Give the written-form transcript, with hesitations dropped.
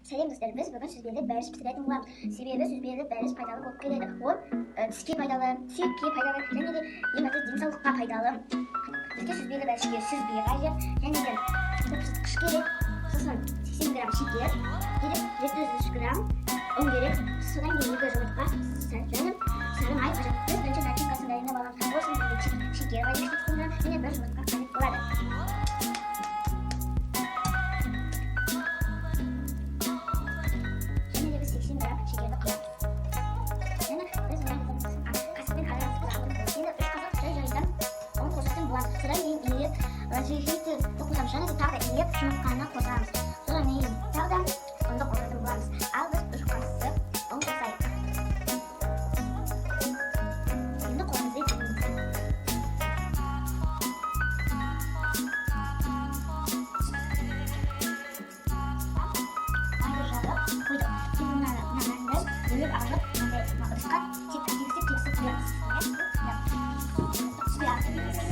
Сәлем, достар! Біз бүгін сүзбелі бәліш пісіретін боламыз. Себебі сүзбелі бәліш пайдалы болып келеді. Ол тіске пайдалы, сүйекке пайдалы және де ең басты денсаулыққа пайдалы. Бізге сүзбелі бәлішке сүзбе қажет және де көпсытқыш керек. Сосын 80 грамм шекер керек, 700 грамм ұн керек. Содан кейін 2 жұмыртқа және сары май қажет. Біз бірінші начинкасын дайындап аламыз. Ол үшін бізге шекер қажет, 80 грамм және бір жұмыртқа қажет болады. Және де біз 80 грамм шекерді құямыз. Және біз оны қасықпен араластырамыз. Енді 3 қасық жай-жайдан ұн қосатын боламыз. Содан кейін илеп, разрыхлитель қосамыз. Және де тағы да илеп жұмыртқаны қосамыз. Содан кейін тағы да ұнды қосатын боламыз. Ал біз 3 қасық ұн қосайық. Енді қолымызды илейміз. Майды жағып қойдық. Енді мына нанды бөліп алып, мынандай ыдысқа тегістеп тегістеп құямыз. Түспей.